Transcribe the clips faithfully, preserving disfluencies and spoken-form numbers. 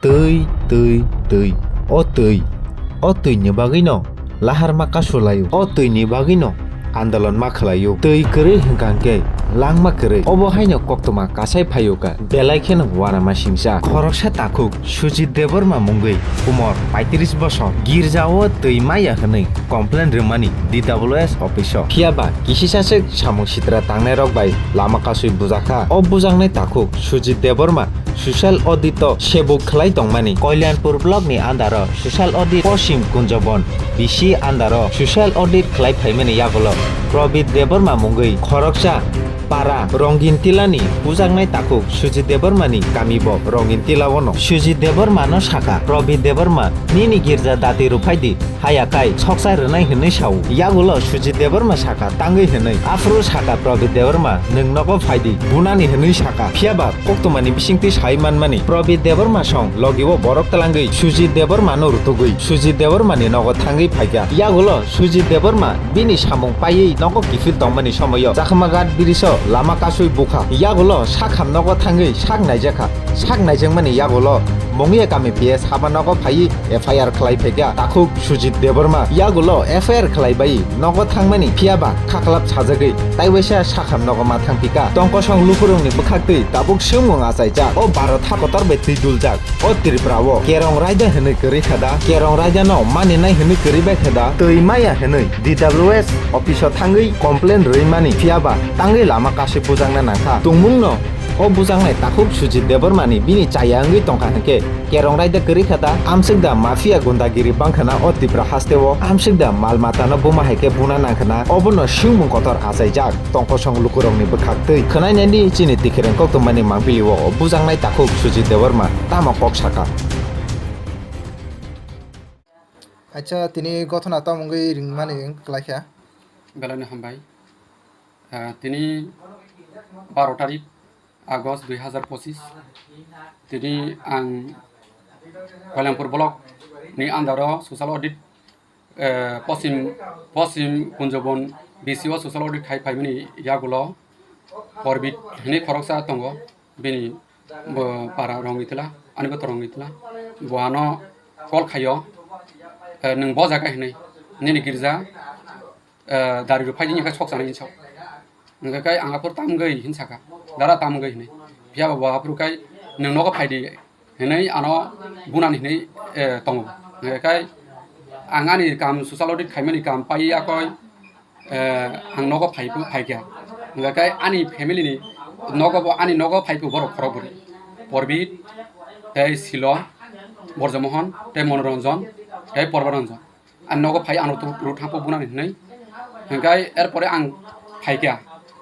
Twi, twi, twi. O twi. O twi ni bagwi no lahar ma kasu laio. O twi ni bagwi no andolon ma khlaio. Twi kwrwi hwnkha hwnkhe langma kwrwi. Obo haino koktwma kasai phaio ka. Belai kheno uanama singcha. Khoroksa takhuk Sujit Debbarma mungwi umor paitris bosor. Girjao twi maya hwnwi complain rwmani D W S office o. Phiya ba kisisa swk samung sitra tangnai rok bai lama kasui bujakha. O bujaknai takhuk Sujit Debbarma social audit o sebuk khlai tongmani. Kalyanpur block ni under o social audit, Poschim Kunjabon B C under o social audit khlai phaimani yagulo Prabit Debbarma mungwi khoroksa para Rongin Tila ni bujaknai takhuk Sujit Debbarma ni kami bo Rongin Tila o no. Sujit Debbarma no sakha, "Prabit Debbarma, nini girja dati rwphai di, haya kai soksa rwnai," hwnwi sao. Yagulo Sujit Debbarma sakha, "Tangwi," hwnwi. Aphuru sakha Prabit Debbarma, "Nwng nogo phai di, bunani," hwnwi sakha. Phiya ba koktwmani bisingtwi sai manmani, Prabit Debbarma song logi o borok twlangwi Sujit Debbarma no rutugwi Sujit Debbarma ni nogo thangwi phaikha. Yagulo Sujit Debbarma bini samung paiwi nogo kiphil tongmani somoio Chakma Ghat bridge o lama kasui bukha. Yagulo sakham nogo thangwi sak naijakha. Sak naijakmani yagulo Mungya kami P S haba nogo phaiwi F I R khlai phaikha takhuk Sujit Debbarma. Yagulo F I R khlai bai nogo thangmani, phiya ba khaklap sajagwi taiwaisa sakham nogo ma thangpikha. Tongkosong lukurokni bwkhaktwi tabuk swngmung achaijak. O Bharat hakotor bai twi duljak. O Tripura o kerong raida hwnwi kwrwi kha da, kerong raida no maninai hwnwi kwrwi bai kha da, twi maya hwnwi D W S office o thangwi complain rwwi mani, phiya ba tangwi lama kasui bujakna nangkha. Tongmung no o bujaknai takhuk Sujit Debbarma ni bini chaya wngwi tongkha hwnkhe kerong raida kwrwi kha da, amswk da mafia gundagiri bangkha na o Tripura haste o, amswk da mal mata no buma hai khe buna nangkha na, obo no swngmung kotor achaijak. Tongkosong lukurokni bwkhaktwi khwnainani chini tikhireng koktwmani mangpili o bujaknai takhuk Sujit Debbarma tamo kok sakha. Acha, tini gothona tamo wngwi ringmani wng kwlaikha. Belai no hambai. Ah, tini baro tarik August dui hazar pochis. Tini ang Kalyanpur block ni under o social audit eh, Poschim, Poschim Kunjabon B C o social audit khai phaimani yagulo Porbit hwnwi khoroksa tongo, bini bo para Rongitla, ani bo Rongitla. Bo ano call khaio, eh, "Nwng bo jaga hwnwi, nini girja, eh, dari rw phai di, wngkha sok chanai," hinwi sao. Hingkha khe ang aphuru tamgwi hinwi sakha, "Dara, tamgwi," hinwi. Phiya ba bo aphuru khe, "Nwng nogo phai di," hinwi ano bunani hinwi, eh, tongo. Hingkha khe ang ani kam social audit khaimani kam pai ya koi, eh, ang nogo phai phu-, phai kha. Hingkha khe ani family ni nogo bo, ani nogo phai phu borok khorok bwrwi. Porbit, tei Silo, Borjomohon, tei Monoranjan, tei Porbaranjan. Ang nogo phai, ano tu ru thangpo bunani hinwi. Hingkhe erpore ang phaikha.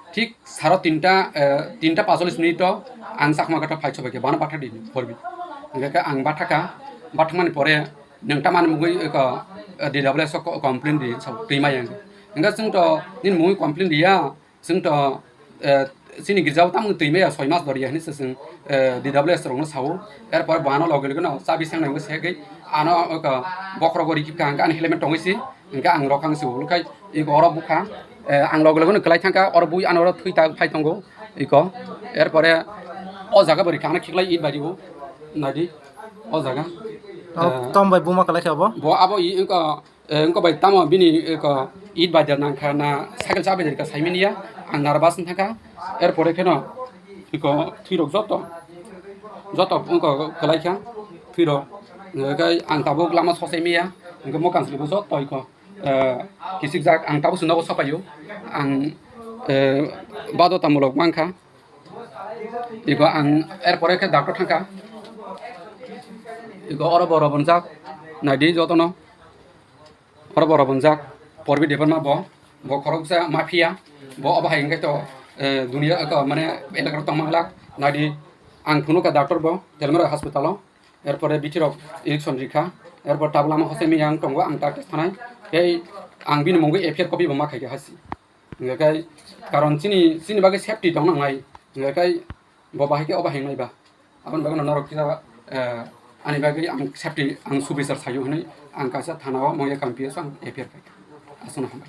Thik saro tinta, eh, tinta pacholis minute o ang Chakma Ghat o phai sobaikha, bana batha di porbi. Hingkhe ang bathakha, bathakmani pore nwng tamani mugwi eko, eh, D W S o co-, complain di, sao twi maya hingkhe. Hingkhe chwng to nini mugwi complain diya, Chwng to, eh, chini girjao tamo twi maya soi mas doriya hinwi se chwng, eh, D W S rokno sao. Erpore bo ano loge loge no chabi sengnai wngwi segwi ano, oko bokhorogo rikhi kha, hwnkhe ani helmet tongwi si, hwnkhe ang rok ang se ulo khai iko oro bukha, eh, ang loge loge no kwlai thangkha, oro bui ano oro thwi ta phai tongo iko. Erpore o jaga bo rikha ano khiklai it bai ribo naidi o jaga. Tom, eh, tom bai buma kwlai kha bo? Bo abo i wngkha. Eh, wngkha bai tamo bini, eh, ko it bai der nangkha na cycle chabai der ka saimani ya, ang nervous wng thangkha. Erpore kheno iko thwirok joto, joto wngkha kwlai kha thwirok. Hingkhe ang tabuk lama sosai maya, hingkhe mokang silibo joto iko, eh, kichik jak, ang tabuk se nogo sopaio, ang, eh, bado tamulok mankha. Iko ang erpore khe doctor thangkha, iko oro bo robonjak, naidi jotono. Oro bo robonjak, Porbi Debbarma bo, bo khoroksa mafia, bo obo hai hwnkhe to, eh, duniya, eh, mane elakaro tongma glak, naidi ang phunukha doctor bo, Telmera hospital o, erpore bithi rok injection rikha, erpor tabuk lama hosai miyang tongo, ang ta test thanai, tei ang bini mungwi F I R copy bo ma khaikha hasi. Hingkhe karon chini, chini bagwi safety tong nangnai, hingkhe bo bahai khe obo hai wngnai ba? Aboni bagwi no norok kisa, eh, ani bagwi ang safety, ang subisar saio hinwi ang kaisa thana o mungya kam P S ang F I R khaikha. Aswkno hambai.